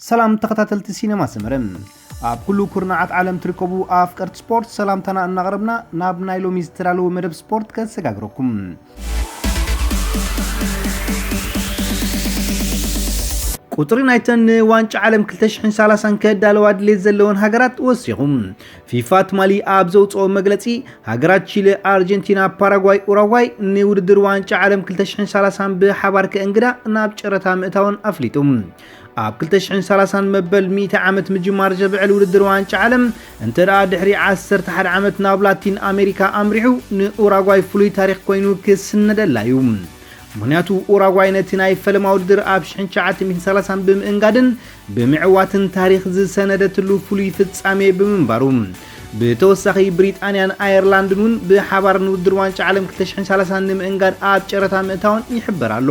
ሰላም ተኸታተልቲ ሲነማ ሰመረ፣ ኣብ ኩሉ ኩርናዓት ዓለም ትርከቡ ኣፍቀርቲ ስፖርት ሰላምታና እናቕረብና ናብ ናይ ሎሚ ዝተዳለወ መደብ ስፖርት ከሰጋግረኩም። ቁጽሪ ናይተን ንዋንጫ ዓለም ክልተ ሽሕን ሰላሳን ከዳለዋ ድሌት ዘለወን ሃገራት ወሲኹ። ፊፋ ትማሊ ኣብ ዘውፅኦ መግለፂ፣ ሃገራት ቺለ፣ ኣርጀንቲና፣ ፓራጓይ፣ ኡራጓይ ንውድድር ዋንጫ ዓለም ክልተ ሽሕን ሰላሳን ብሓባር ከእንግዳ ናብ ጨረታ ምእታወን ኣፍሊጡ። ኣብ ክልተ ሽሕን ሰላሳን መበል ሚእቲ ዓመት ምጅማር ዘብዕል ውድድር ዋንጫ ዓለም እንተ ደኣ ድሕሪ ዓሰርተ ሓደ ዓመት ናብ ላቲን ኣሜሪካ ኣምሪሑ፣ ንኡራጓይ ፍሉይ ታሪኽ ኮይኑ ክስነደላ እዩ። ምኽንያቱ ኡራጓይ ነቲ ናይ ፈለማ ውድድር ኣብ ሽሕን ትሽዓተ ሚእትን ሰላሳን ብምእንጋድን ብምዕዋትን ታሪኽ ዝሰነደትሉ ፍሉይ ፍጻሜ ብምንባሩ። ብተወሳኺ ብሪጣንያን ኣየርላንድን እውን ብሓባር ንውድድር ዋንጫ ዓለም ክልተ ሽሕን ሰላሳን ንምእንጋድ ኣብ ጨረታ ምእታወን ይሕበር ኣሎ።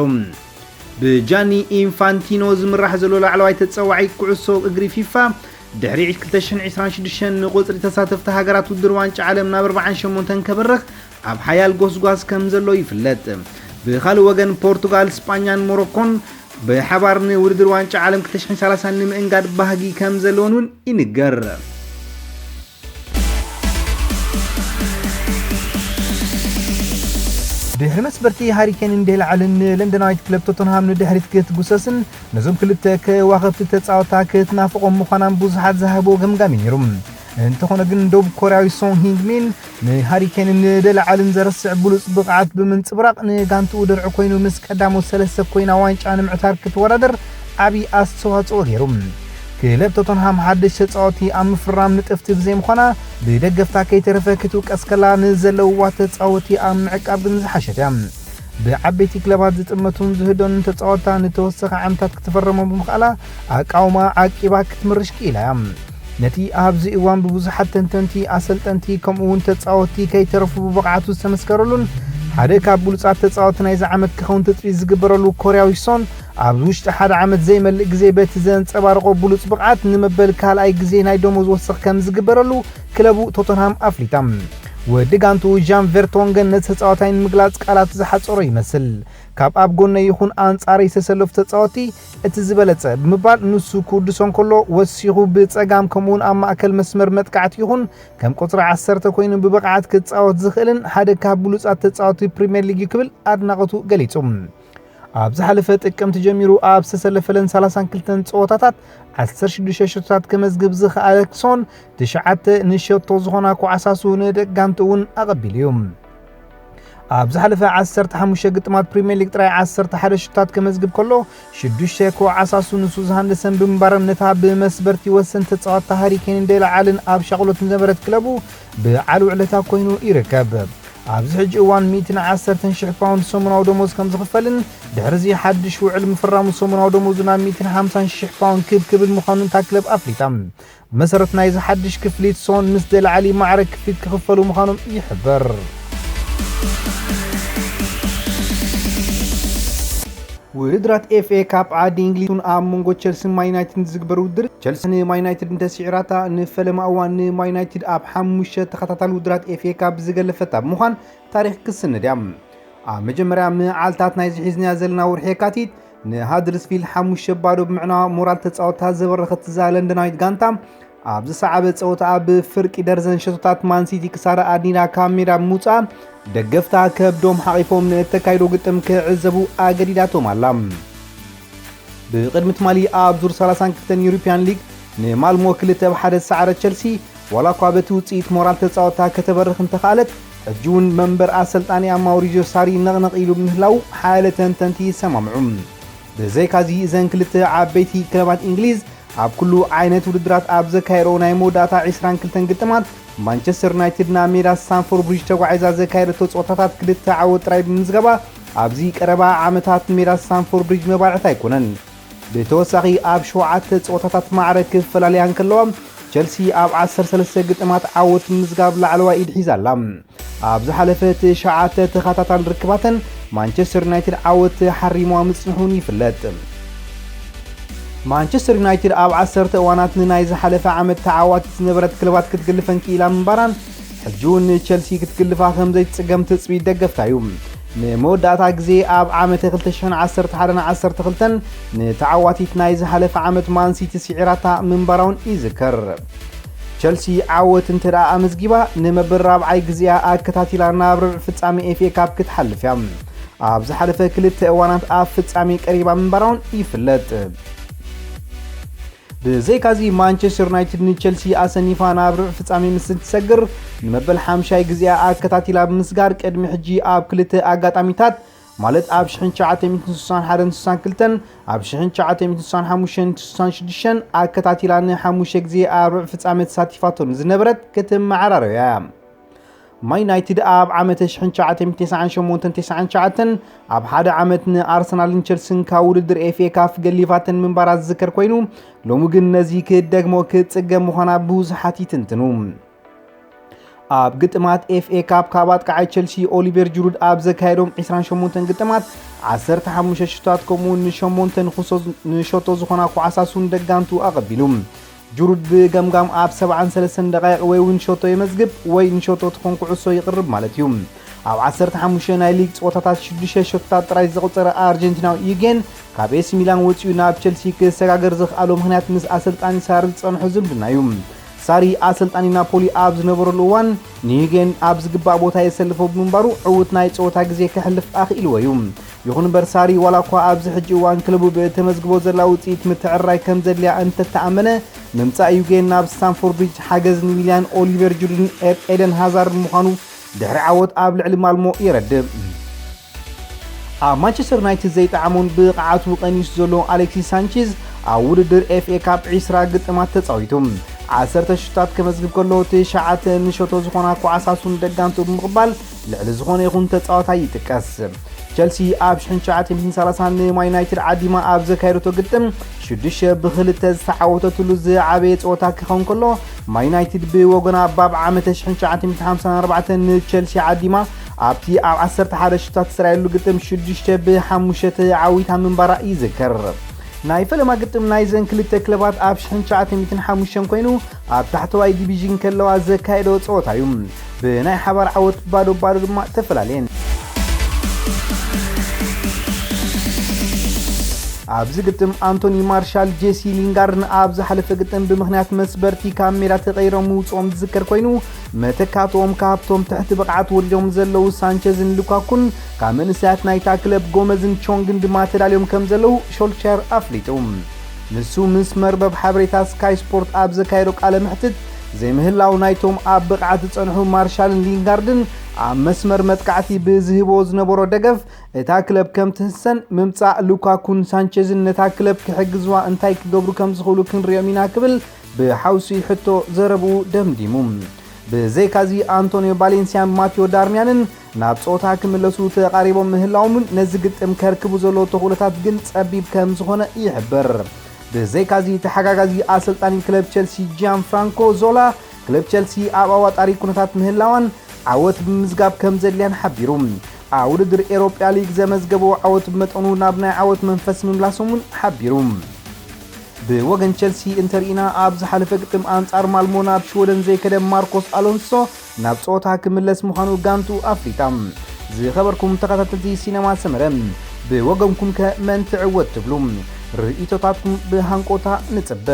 ብጃኒ ኢንፋንቲኖ ዝምራሕ ዘሎ ላዕለዋይ ተጸዋዒ ኩዕሶ እግሪ ፊፋ፣ ድሕሪ ክልተ ሽሕን ዕስራን ሽዱሽተን ንቁጽሪ ተሳተፍቲ ሃገራት ውድድር ዋንጫ ዓለም ናብ ኣርባዓን ሸሞንተን ከበርኽ ኣብ ሓያል ጎስጓስ ከም ዘሎ ይፍለጥ። ብኻልእ ወገን፣ ፖርቱጋል፣ ስጳኛን ሞሮኮን ብሓባር ንውድድር ዋንጫ ዓለም ክልተ ሽሕን ሰላሳን ንምእንጋድ ባህጊ ከም ዘለወን እውን ይንገር። ድሕሪ መስበርቲ ሃሪኬንን ዴላ ዓልን፣ ንለንደናዊት ክለብ ቶተንሃም ንድሕሪት ክትጉሰስን ነዞም ክልተ ከዋኽብቲ ተጻወታ ክትናፍቖም ምዃናን ብዙሓት ዝሃብዎ ገምጋም እዩ ነይሩ። እንተኾነ ግን፣ ደቡብ ኮርያዊ ሶን ሂንግ ሚን ንሃሪኬንን ንዴላ ዓልን ዘረስዕ ብሉጽ ብቕዓት ብምንጽብራቕ፣ ንጋንትኡ ድርዒ ኮይኑ ምስ ቀዳሞት ሰለስተ ኮይና ዋንጫ ንምዕታር ክትወዳደር ዓቢ ኣስተዋጽኦ ገይሩ። ክለብ ቶተንሃም ሓድሽ ተጻወቲ ኣብ ምፍራም ንጥፍቲ ብዘይምዃና፣ ብደገፍታ ከይተረፈ ክትውቀስ ከላ፣ ንዘለውዋ ተጻወቲ ኣብ ምዕቃብ ግን ዝሓሸት እያ። ብዓበይቲ ክለባት ዝጥመቱን ዝህደኑን ተጻወታ ንተወሰኸ ዓመታት ክትፈረሞም ብምኽኣላ፣ ኣቃውማ ዓቂባ ክትምርሽ ክኢላ እያ። ነቲ ኣብዚ እዋን ብብዙሓት ተንተንቲ፣ ኣሰልጠንቲ፣ ከምኡ እውን ተጻወቲ ከይተረፉ ብብቕዓቱ ዝተመስከረሉን ሓደ ካብ ብሉጻት ተጻወቲ ናይዚ ዓመት ክኸውን ትጽቢት ዝግበረሉ ኮርያዊ ሶን፣ ኣብ ውሽጢ ሓደ ዓመት ዘይመልእ ግዜ በቲ ዘንጸባረቖ ብሉጽ ብቕዓት ንመበል ካልኣይ ግዜ ናይ ደሞዝ ወሰኽ ከም ዝግበረሉ ክለቡ ቶተንሃም ኣፍሊጣ። ወዲ ጋንትኡ ጃን ቨርቶንገን ነቲ ተጻዋታይ ንምግላጽ ቃላት ዝሓጸሮ ይመስል። ካብ ኣብ ጎነይ ይኹን ኣንጻረይ ዝተሰለፉ ተጻወቲ እቲ ዝበለጸ ብምባል ንሱ ክውድሶ እንከሎ፣ ወሲኹ ብጸጋም ከምኡውን ኣብ ማእከል መስመር መጥቃዕቲ ይኹን ከም ቁጽሪ ዓሰርተ ኮይኑ ብብቕዓት ክጻወት ዝኽእልን ሓደ ካብ ብሉጻት ተጻወቲ ፕሪምየር ሊግ እዩ ክብል ኣድናቖቱ ገሊጹ። ኣብ ዝሓለፈ ጥቅምቲ ጀሚሩ ኣብ ዝተሰለፈለን ሰላሳን ክልተን ጸወታታት ዓሰርተ ሽዱሽተ ሸቶታት ከመዝግብ ዝኸኣለ ሶን፣ ትሽዓተ ንሸቶ ዝኾና ኮዓሳሱ ንደቂ ጋንትኡ እውን ኣቐቢሉ እዩ። ኣብ ዝሓለፈ ዓሰርተ ሓሙሽተ ግጥማት ፕሪምየር ሊግ ጥራይ ዓሰርተ ሓደ ሸቶታት ከመዝግብ ከሎ፣ ሽዱሽተ ኮዓሳሱ ንሱ ዝሃንደሰን ብምንባረን፣ ነታ ብመስበርቲ ወሰንቲ ተጻወትታ ሃሪ ኬንን ዴላ ዓልን ኣብ ሻቕሎት ዝነበረት ክለቡ ብዓል ውዕለታ ኮይኑ ይርከብ። ኣብዚ ሕጂ እዋን ሚእትን ዓሰርተን ሽሕ ፓውንድ ሰሙናዊ ደሞዝ ከም ዝኽፈልን፣ ድሕሪዚ ሓድሽ ውዕል ምፍራሙ ሰሙናዊ ደሞዙ ናብ ሚእትን ሓምሳን ሽሕ ፓውንድ ክብ ክብል ምዃኑ እታ ክለብ ኣፍሊጣ። ብመሰረት ናይዚ ሓድሽ ክፍሊት፣ ሶን ምስ ዴላ ዓሊ ማዕረ ክፍሊት ክኽፈሉ ምዃኖም ይሕበር። ውድድራት ኤፍ ኤ ካፕ ዓዲ እንግሊዝ፣ ኣብ መንጎ ቸልሲን ማን ዩናይትድን ዝግበር ውድድር፣ ቸልሲ ንማን ዩናይትድ እንተስዒራታ፣ ንፈለማ እዋን ንማን ዩናይትድ ኣብ ሓሙሽተ ተኸታታሊ ውድድራት ኤፍ ኤ ካፕ ዝገለፈታ ብምዃን ታሪኽ ክስንድ እያ። ኣብ መጀመርያ መዓልታት ናይዚ ሒዝናዮ ዘለና ወርሒ የካቲት፣ ንሃድርስፊልድ ሓሙሽተ ባዶ ብምዕናዋ ሞራል ተጻወትታ ዘበረኸት እዛ ለንደናዊት ጋንታ፣ ኣብ ዝሰዓበ ጸወታ ኣብ ፍርቂ ደርዘን ሸቶታት ማን ሲቲ ክሳራ ኣድኒና ካብ ሜዳ ብምውጻኣ፣ ደገፍታ ከብዶም ሓቒፎም ንእተካይዶ ግጥም ክዕዘቡ ኣገዲዳቶም ኣላ። ብቕድሚ ትማሊ ኣብ ዙር ሰላሳን ክልተን ዩሮፕያን ሊግ ንማልሞ ክልተ ብ ሓደ ዝሰዓረት ቸልሲ፣ ዋላ እኳ በቲ ውጽኢት ሞራል ተጻወትታ ከተበርኽ እንተኸኣለት፣ ሕጂ እውን መንበር ኣሰልጣኒኣ ማውሪዚዮ ሳሪ ነቕነቕ ኢሉ ብምህላዉ ሓያለ ተንተንቲ ይሰማምዑ። ብዘይካዚ፣ እዘን ክልተ ዓበይቲ ክለባት እንግሊዝ ኣብ ኩሉ ዓይነት ውድድራት ኣብ ዘካየድኦ ናይ መወዳእታ ዕስራን ክልተን ግጥማት፣ ማንቸስተር ዩናይትድ ናብ ሜዳ ስታንፎርድ ብሪጅ ተጓዒዛ ዘካየደቶ ጸወታታት ክልተ ዓወት ጥራይ ብምምዝጋባ፣ ኣብዚ ቀረባ ዓመታት ሜዳ ስታንፎርድ ብሪጅ መባልዕታ ኣይኮነን። ብተወሳኺ፣ ኣብ ሸውዓተ ጸወታታት ማዕረ ክፈላልያ እንከለዋ፣ ቸልሲ ኣብ ዓሰርተ ሰለስተ ግጥማት ዓወት ምምዝጋብ ላዕለዋይ ኢድ ሒዛ ኣላ። ኣብ ዝሓለፈ ትሽዓተ ተኸታታሊ ርክባተን፣ ማንቸስተር ዩናይትድ ዓወት ሓሪምዋ ምጽንሑ እውን ይፍለጥ። ማንቸስተር ዩናይትድ ኣብ ዓሰርተ እዋናት ንናይ ዝሓለፈ ዓመት ተዓዋቲት ዝነበረት ክለባት ክትግልፈን ክኢላ ምንባራን፣ ሕጂ እውን ንቸልሲ ክትግልፋ ከም ዘይትጽገም ትጽቢት ደገፍታ እዩ። ንመወዳእታ ግዜ ኣብ ዓመተ ክልተ ሽሕን ዓሰርተ ሓደን ዓሰርተ ክልተን ንተዓዋቲት ናይ ዝሓለፈ ዓመት ማንሲቲ ስዒራታ ምንባራውን ይዝከር። ቸልሲ ዓወት እንተ ደኣ ኣመዝጊባ፣ ንመበል ራብዓይ ግዜኣ ኣከታቲላ ናብ ርብዒ ፍጻሜ ኤፍ ኤ ካፕ ክትሓልፍ እያ። ኣብ ዝሓለፈ ክልተ እዋናት ኣብ ፍጻሜ ቀሪባ ምንባራውን ይፍለጥ። ብዘይካዚ፣ ማንቸስተር ዩናይትድ ንቸልሲ ኣሰኒፋ ናብ ርብዒ ፍጻሜ ምስ እትሰግር፣ ንመበል ሓምሻይ ግዜኣ ኣከታቲላ ብምስጋር፣ ቅድሚ ሕጂ ኣብ ክልተ ኣጋጣሚታት፣ ማለት ኣብ ሽሕን ትሽዓተ ሚእትን ስሳን ሓደን ስሳን ክልተን ኣብ ሽሕን ትሽዓተ ሚእትን ስሳን ሓሙሽተን ስሳን ሽዱሽተን ኣከታቲላ ንሓሙሽተ ግዜ ኣብ ርብዒ ፍጻሜ ተሳቲፋቶ ንዝነበረት ክትመዓራረዮ እያ። ማን ዩናይትድ ኣብ ዓመተ ሽሕን ትሽዓተ ሚእትን ተስዓን ሸሞንተን ተስዓን ትሽዓተን ኣብ ሓደ ዓመት ንኣርሰናልን ቸልስን ካብ ውድድር ኤፍ ኤ ካፕ ገሊፋተን ምንባራ ዝዝከር ኮይኑ፣ ሎሚ ግን ነዚ ክትደግሞ ክትጽገም ምዃና ብዙሓት ይትንትኑ። ኣብ ግጥማት ኤፍ ኤ ካፕ ካብ ኣጥቃዓይ ቸልሲ ኦሊቨር ጅሩድ ኣብ ዘካየዶም ዕስራን ሸሞንተን ግጥማት ዓሰርተ ሓሙሽተ ሽቶታት ከምኡ እውን ንሸሞንተ ንኹሶ-፣ ንሸቶ ዝኾና ኳዕሳሱን ደጋንቱ ኣቐቢሉ። ጅሩድ ብገምጋም ኣብ ሰብዓን ሰለስተን ደቃይቕ ወይ እውን ሸቶ የመዝግብ ወይ ንሸቶ ትኾን ኩዕሶ ይቕርብ ማለት እዩ። ኣብ ዓሰርተ ሓሙሽተ ናይ ሊግ ጸወታታት ሽዱሽተ ሸቶታት ጥራይ ዘቑጸረ ኣርጀንቲናዊ ዩጌን ካብ ኤሲ ሚላን ወጺኡ ናብ ቸልሲ ክሰጋገር ዘኽኣሎ ምኽንያት ምስ ኣሰልጣኒ ሳሪ ዝጸንሖ ዝምድና እዩ። ሳሪ ኣሰልጣኒ ናፖሊ ኣብ ዝነበረሉ እዋን ንዩጌን ኣብ ዝግባእ ቦታ የሰልፎ ብምንባሩ ዕዉት ናይ ጸወታ ግዜ ከሕልፍ ኣኽኢልዎ እዩ። ይኹን እምበር ሳሪ ዋላ እኳ ኣብዚ ሕጂ እዋን ክለቡ ብእተመዝግቦ ዘላ ውጽኢት ምትዕርራይ ከም ዘድልያ እንተተኣመነ፣ ምምጻእ ዩጌን ናብ ስታንፎርድ ብሪጅ ሓገዝ ንዊልያን ኦሊቨር ጅሩድን ኤ-፣ ኤደን ሃዛርድ ምዃኑ ድሕሪ ዓወት ኣብ ልዕሊ ማልሞ የረድእ። ኣብ ማንቸስተር ዩናይትድ ዘይጠዓሞን ብቕዓቱ ቀኒሱ ዘሎ ኣሌክሲስ ሳንቼዝ ኣብ ውድድር ኤፍ ኤ ካፕ ዕስራ ግጥማት ተጻዊቱ ዓሰርተ ሽቶታት ከመዝግብ ከሎ፣ ትሽዓተ ንሸቶ ዝኾና ኳዕሳሱን ደጋንቱ ብምቕባል ልዕሊ ዝኾነ ይኹን ተጻዋታይ ይጥቀስ። ቸልሲ ኣብ ሽሕን ትሽዓተ ሚእትን ሰላሳን ንማን ዩናይትድ ዓዲማ ኣብ ዘካየደቶ ግጥም ሽዱሽተ ብኽልተ ዝተዓወተትሉ ዝዓበየ ጸወታ ክኸውን ከሎ፣ ማን ዩናይትድ ብወገና ኣብ ዓመተ ሽሕን ትሽዓተ ሚእትን ሓምሳን ኣርባዕተን ንቸልሲ ዓዲማ ኣብቲ ኣብ ዓሰርተ ሓደ ሽቶታት ዝሰራየሉ ግጥም ሽዱሽተ ብሓሙሽተ ዓዊታ ምንባራ ይዝከር። ናይ ፈለማ ግጥም ናይዘን ክልተ ክለባት ኣብ ሽሕን ትሽዓተ ሚእትን ሓሙሽተን ኮይኑ ኣብ ታሕተዋይ ዲቪዥን ከለዋ ዘካየዶ ጸወታ እዩ። ብናይ ሓባር ዓወት ባዶ ባዶ ድማ ተፈላለየን። ኣብዚ ግጥም ኣንቶኒ ማርሻል፣ ጄሲ ሊንጋርድን ኣብ ዝሓለፈ ግጥም ብምኽንያት መስበርቲ ካብ ሜዳ ተቐይሮም ምውፅኦም ዝዝከር ኮይኑ፣ መተካትኦም ካብቶም ትሕቲ ብቕዓት ወሪዶም ዘለዉ ሳንቸዝን ሉካኩን ካብ መንእሰያት ናይታ ክለብ ጎመዝን ቾንግን ድማ ተዳልዮም ከም ዘለዉ ሾልሻየር ኣፍሊጡ። ንሱ ምስ መርበብ ሓበሬታ ስካይ ስፖርት ኣብ ዘካየዶ ቃለ መሕትት፣ ዘይምህላው ናይቶም ኣብ ብቕዓት ዝጸንሑ ማርሻልን ሊንጋርድን ኣብ መስመር መጥቃዕቲ ብዝህብዎ ዝነበሮ ደገፍ፣ እታ ክለብ ከም ትህሰን፣ ምምጻእ ሉካኩን ሳንቸዝን ነታ ክለብ ክሕግዝዋ እንታይ ክገብሩ ከም ዝኽእሉ ክንሪኦም ኢና ክብል ብሓውሲ ሕቶ ዘረብኡ ደምዲሙ። ብዘይካዚ ኣንቶኒዮ ባሌንሲያን ማቴዎ ዳርሚያንን ናብ ጸወታ ክምለሱ ተቓሪቦም ምህላዎምን ነዚ ግጥም ከርክቡ ዘለዎ ተኽእሎታት ግን ጸቢብ ከም ዝኾነ ይሕብር። ብዘይካዚ ተሓጋጋዚ ኣሰልጣኒ ክለብ ቸልሲ ጂያን ፍራንኮ ዞላ ክለብ ቸልሲ ኣብ ኣዋጣሪ ኩነታት ምህላዋን ዓወት ብምዝጋብ ከም ዘድልያን ሓቢሩ። ኣብ ውድድር ኤሮጳ ሊግ ዘመዝገበዎ ዓወት ብመጠኑ ናብ ናይ ዓወት መንፈስ ምምላሶም እውን ሓቢሩ። ብወገን ቸልሲ እንተርኢና፣ ኣብ ዝሓለፈ ግጥም ኣንጻር ማልሞ ናብ ሽወደን ዘይከደ ማርኮስ ኣሎንሶ ናብ ጸወታ ክምለስ ምዃኑ ጋንቱ ኣፍሊጣ። ዝኸበርኩም ተኸታተልቲ ሲነማ ሰመረ፣ ብወገንኩም ከ መን ትዕወት ትብሉ? ርእይቶታትኩም ብሃንቆታ ንጽበ።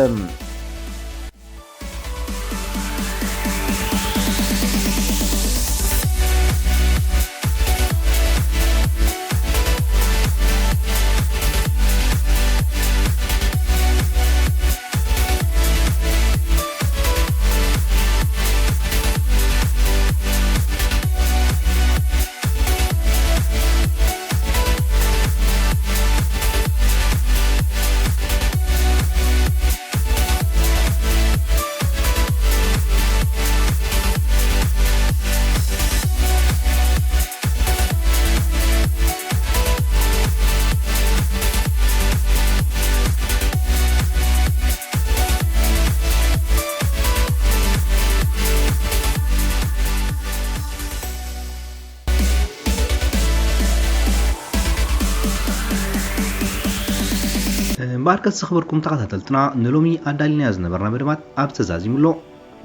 እምበኣርከስ ዝኸበርኩም ተኸታተልትና፣ ንሎሚ ኣዳሊናዮ ዝነበርና መደባት ኣብ ተዛዚሙ ኣሎ።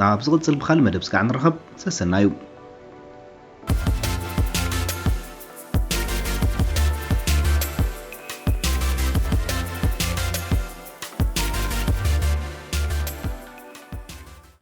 ኣብ ዝቕጽል ብኻልእ መደብ ስጋዕ ንራኸብ። ሰሰናዩ።